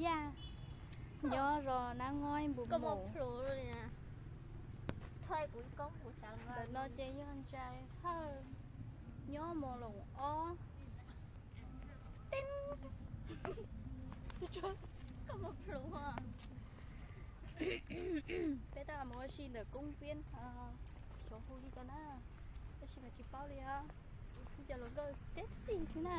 Yaj, nyob zos Nab Ngoib Npus Mus. Ntawm no ces yog Ntsais Hawj, nyob Moos Loos ob. Peb tab mus ua si ntawm koob viab xyov hu li cas na, tab sis mas tsis paub li os. Cov hluas nkauj sexy xwb na.